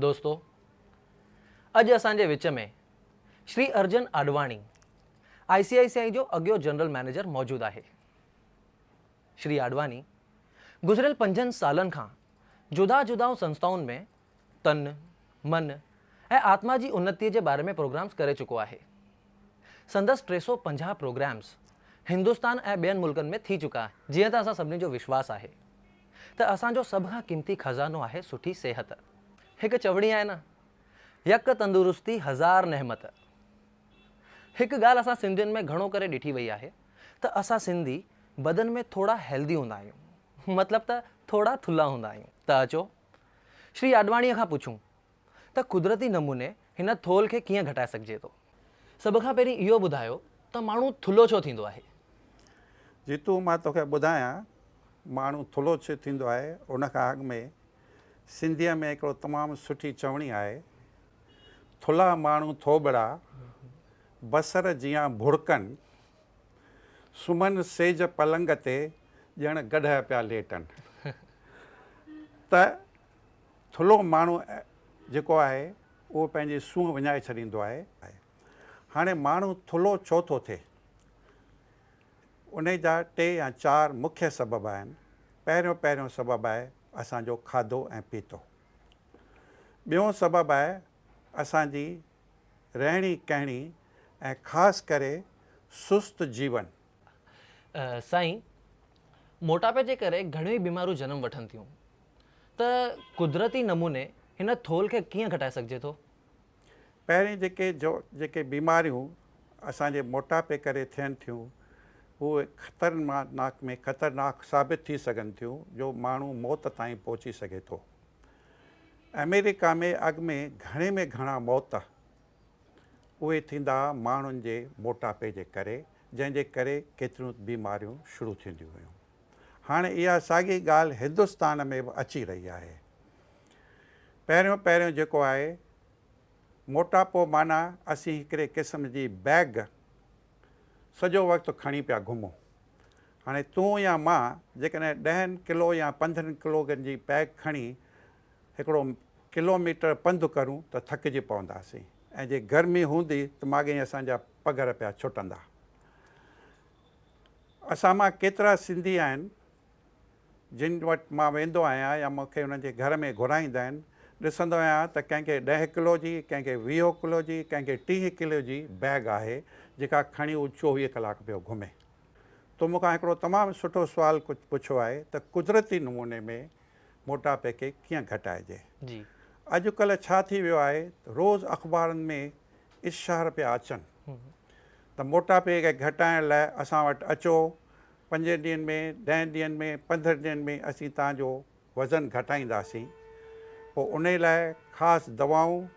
دوستو اڄ اسان جي وچ ۾ Shri Arjun Advani I C I C I جو اڳيون جنرل مئنيجر موجود آهي. شري آڏواڻي گذريل پنجن سالن کان جدا جدا سنسٿائن ۾ تن، من ۽ آتما جي انتيء جي باري ۾ پروگرامز ڪري چڪو آهي. سندس 350 پروگرامز هندستان ۽ ٻين ملڪن ۾ ٿي چڪا آهن. جيئن ته اسان سڀني جو وشواس آهي ته اسان جو سڀ کان قيمتي خزانو آهي سٺي صحت. هڪ چوڻي آهي نه يڪ تندرستي هزار نعمت. هڪ ڳالهه اسان سنڌين ۾ گهڻو ڪري ڏٺي وئي آهي ته اسان سنڌي بدن ۾ ٿورا هيلدي هوندا آهيون مطلب ته ٿورا ٿلها هوندا آهيون ته اچو شري آڏواڻيء کان پڇون ته قدرتي نموني هن ٿولهه کي ڪيئن گهٽائي سگهجي ٿو؟ سڀ کان پهرين اهو ٻڌايو ته ماڻهو ٿلهو ڇو ٿيندو آهي؟ جيتو مان توکي ٻڌايان ماڻهو ٿلهو ڇو ٿيندو آهي ان کان اڳ ۾ سنڌيء ۾ هڪڙو تمام سٺي چوڻي آهي ٿلها ماڻهو ٿوٻڙا بصر جيان ڀڙڪن سمهن سيج پلنگ تي ڄڻ گڏهه پيا ليٽن ته ٿلهو ماڻهو جيڪو آهي اهو پنهنجي سونهن وڃائي ڇڏيندو آهي. هاڻي ماڻهو ٿلهو ڇو ٿو ٿئي؟ انهي جا ٽي يا چار مکيه سبب آهن. پهريون پهريون سبب آهي اسان جو کاڌو ۽ پيتو. ٻيون سبب آهي اسان جي رهڻي ڪهڻي ۽ خاص ڪري سست جيون. سائين، موٽاپي جي ڪري گهڻيون ئي بيماريون جنم وٺن ٿيون ته قدرتي نموني هن ٿولهه کي ڪيئن گهٽائي سگهجي ٿو؟ پهرين جيڪي جو جيڪي بيماريون اسان جي موٽاپي ڪري ٿين ٿيون اهي خطرناڪ ۾ خطرناڪ ثابت ٿي سگهن ٿيون جو ماڻهو موت تائين پهچي سگهي ٿو. آمريڪا ۾ اڳ ۾ گهڻي ۾ گهڻا موت اهي ٿيندا ها ماڻهن جي موٽاپي جي ڪري جنهن جي ڪري ڪيتريون بيماريون شروع ٿينديون هيون. هاڻي اها ساڳي ڳالهه هندستان ۾ به اچي رهي آهي. پهريون پهريون جيڪو آهي موٽاپو معنيٰ اسين هڪڙي قسم جي بيگ سڄو وقت کڻي پيا گهمون. هاڻي تون يا مان جيڪڏهن ڏهن ڪلو يا پندرهن ڪلوگن جي بيگ کڻي هڪڙو ڪلو ميٽر پنڌ ڪرون ته ٿڪجي پونداسين ۽ جي گرمي هوندي ته ماڳهين اسان جا پگهر پيا ڇٽندا. اسان مان ڪيترا سنڌي آهن جن وٽ مان ويندو آهيان يا مون کي انهن جي گهر ۾ گهرائيندا آهن، ڏسندو آهيان ته ڪنهن کي ڏهه ڪلو جي، ڪنهن کي 20 ڪلو جي، ڪنهن کي 30 ڪلو جي بيگ آهي جيڪا کڻي هو 24 ڪلاڪ پيو گهمي. تو مون کان هڪڙو تمام سٺو سوال پڇيو آهي ته قدرتي نموني ۾ موٽاپي کي ڪيئن گهٽائجي. اڄڪلهه ڇا ٿي ويو آهي ته روز اخبارن ۾ اشتهار پيا اچن ته موٽاپي کي گهٽائڻ لاء اسان وٽ اچو، پنجن ڏينهن ۾، ڏهن ڏينهن ۾، پندرهن ڏينهن ۾ اسين توهان جو وزن گهٽائينداسين. پوء انهي لاء خاص دوائون،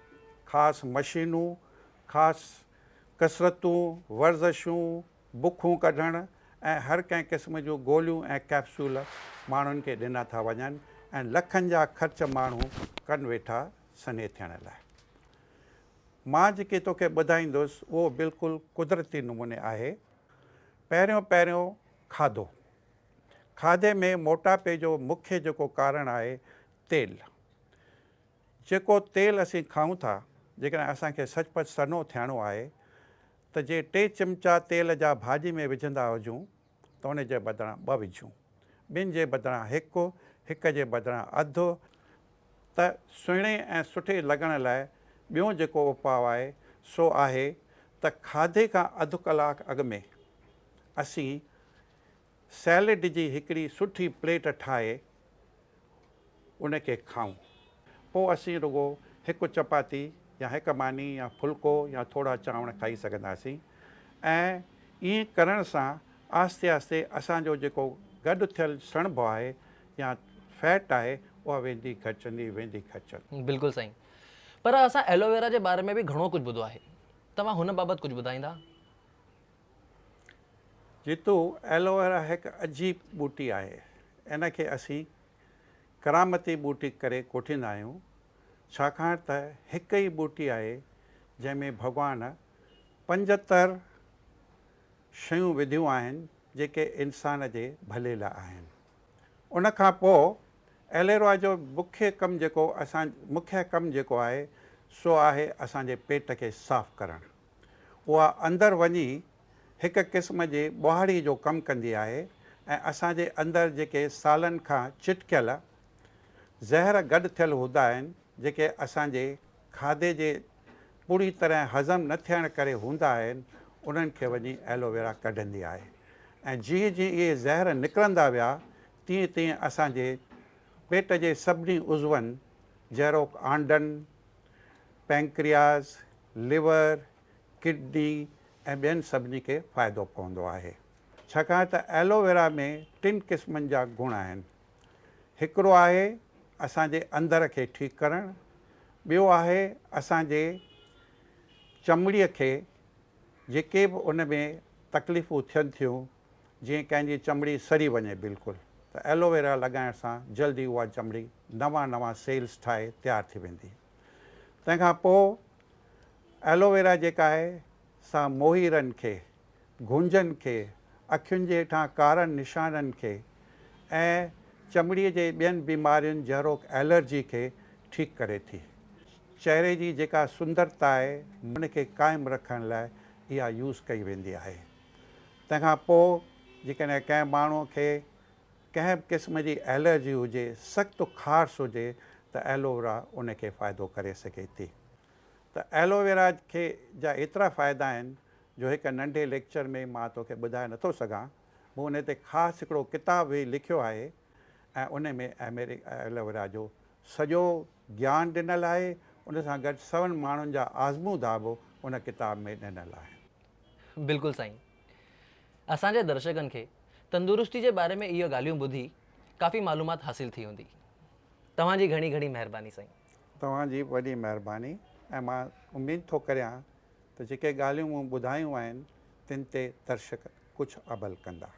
خاص مشينون، خاص ڪسرتون، ورزشون، بکون ڪڍڻ ۽ هر ڪنهن قسم جون گوليون ۽ ڪئپسول ماڻهن کي ڏنا ٿا وڃن ۽ لکن جا خرچ ماڻهو ڪن ويٺا سنهي ٿيڻ لاء. مان جيڪي توکي ٻڌائيندس اهو بلڪل قدرتي نموني آهي. پهريون پهريون کاڌو. کاڌي ۾ موٽاپي جو مکيه جيڪو ڪارڻ آهي تيل. جيڪو تيل اسين کائون ٿا، جيڪڏهن اسان کي سچ پچ سنهو ٿيڻو آهي ته جي ٽي چمچا تيل جا ڀاڄي ۾ وجهندا هجون ته ان جي بدران ٻه وجهون، ٻن جي بدران هڪ، هڪ جي بدران اڌ، ته سهڻي ۽ سٺي لڳڻ لاء ٻيون جيڪو اپاء آهي سو آهي ته کاڌي کان اڌ ڪلاڪ اڳ ۾ اسين سيلڊ جي هڪڙي سٺي پليٽ ٺاهي ان کي کائون. پوء اسين رڳو هڪ چپاتي يا هڪ ماني يا ڦلڪو يا ٿورا چانور کائي سگهنداسين ۽ ائين ڪرڻ سان آهستي آهستي اسان جو جيڪو گڏ ٿيل سڻڀ آهي يا فيٽ آهي اها ويندي گهٽجندي ويندي گهٽجندي. بلڪل سائين پر اسان ايلوويرا جي باري ۾ به گهڻو ڪجهه ٻڌو آهي توهان هن بابت ڪجهه ٻڌائيندا؟ جيتو ايلوويرا هڪ عجيب ٻوٽي آهي ان کي اسين ڪرامتي ٻوٽي ڪري ڪوٺيندا آهيون ڇاڪاڻ ته هڪ ئي ٻوٽي آهي جنهن ۾ ڀڳوان 75 شيون وڌيون آهن جيڪي انسان جي ڀلي لاء آهن. ان کان پوء ايليروا جو مکيه ڪم جيڪو اسان مکيه ڪم جيڪو آهي سو آهي اسان جي پيٽ کي صاف ڪرڻ. اها اندر وڃي هڪ قسم جي ٻهاڙي جو ڪم ڪندي آهي ۽ اسان جي اندر جيڪي سالن کان چٽڪيل زهر گڏ ٿيل هوندا آهن جيڪي اسان جي کاڌي جي پوري طرح هضم نه ٿيڻ ڪري هوندا آهن انهن کي وڃي ايلوويرا ڪڍندي آهي ۽ جيئن جيئن اهي زهر نڪرندا ويا تيئن تيئن اسان جي پيٽ جي سڀني عضون جهڙوڪ آنڊن، پينڪرياز، ليور، ڪڊني ۽ ٻين سڀني کي فائدو پوندو آهي. ڇاڪاڻ ته ايلوويرا ۾ ٽن قسمن جا گڻ آهن. هڪڙو آهي اسان جي اندر کي ٺيڪ ڪرڻ، ٻيو آهي اسان جي چمڙي کي جيڪي به ان ۾ تڪليفون ٿين ٿيون جيئن ڪنهن جي چمڙي سڙي وڃي بلڪل ته ايلوويرا لڳائڻ سان جلدي اها چمڙي نوان نوان سيلز ٺاهي تيار ٿي ويندي. تنهن کان پوء ايلوويرا جيڪا آهي سا موهيرن کي، گهنجن کي، اکين جي هيٺان ڪارن نشانن کي ۽ چمڙي جي ٻين بيمارين جهڙوڪ الرجي کي ٺيڪ ڪري ٿي. چهري جي جيڪا سندرتا آهي ان کي قائم رکڻ لاء اها يوز ڪئي ويندي آهي. تنهن کان پوء جيڪڏهن ڪنهن ماڻهوء کي ڪنهن به قسم جي الرجي هجي، سخت خارش هجي ته ايلوويرا ان کي فائدو ڪري سگهي ٿي. ته ايلوويرا کي جا ايترا فائدا آهن جو هڪ ننڍي ليڪچر ۾ مان توکي ٻڌائي نٿو سگهان. مون ان تي خاص هڪڙو ڪتاب به لکيو آهي ۽ ان ۾ ايلوويرا جو سڄو گيان ڏنل آهي، ان سان گڏ سون ماڻهن جا آزمودا به ان ڪتاب ۾ ڏنل آهن. بلڪل سائين. اسان جي درشڪن کي تندرستي جي باري ۾ اهي ڳالهيون ٻڌي ڪافي معلومات حاصل ٿي هوندي. توهان جي گهڻي گهڻي مهرباني سائين. توهان جي به وڏي مهرباني ۽ مان اميد ٿو ڪريان ته جيڪي ڳالهيون مون ٻڌايون آهن تن تي درشڪ ڪجهه عمل ڪندا.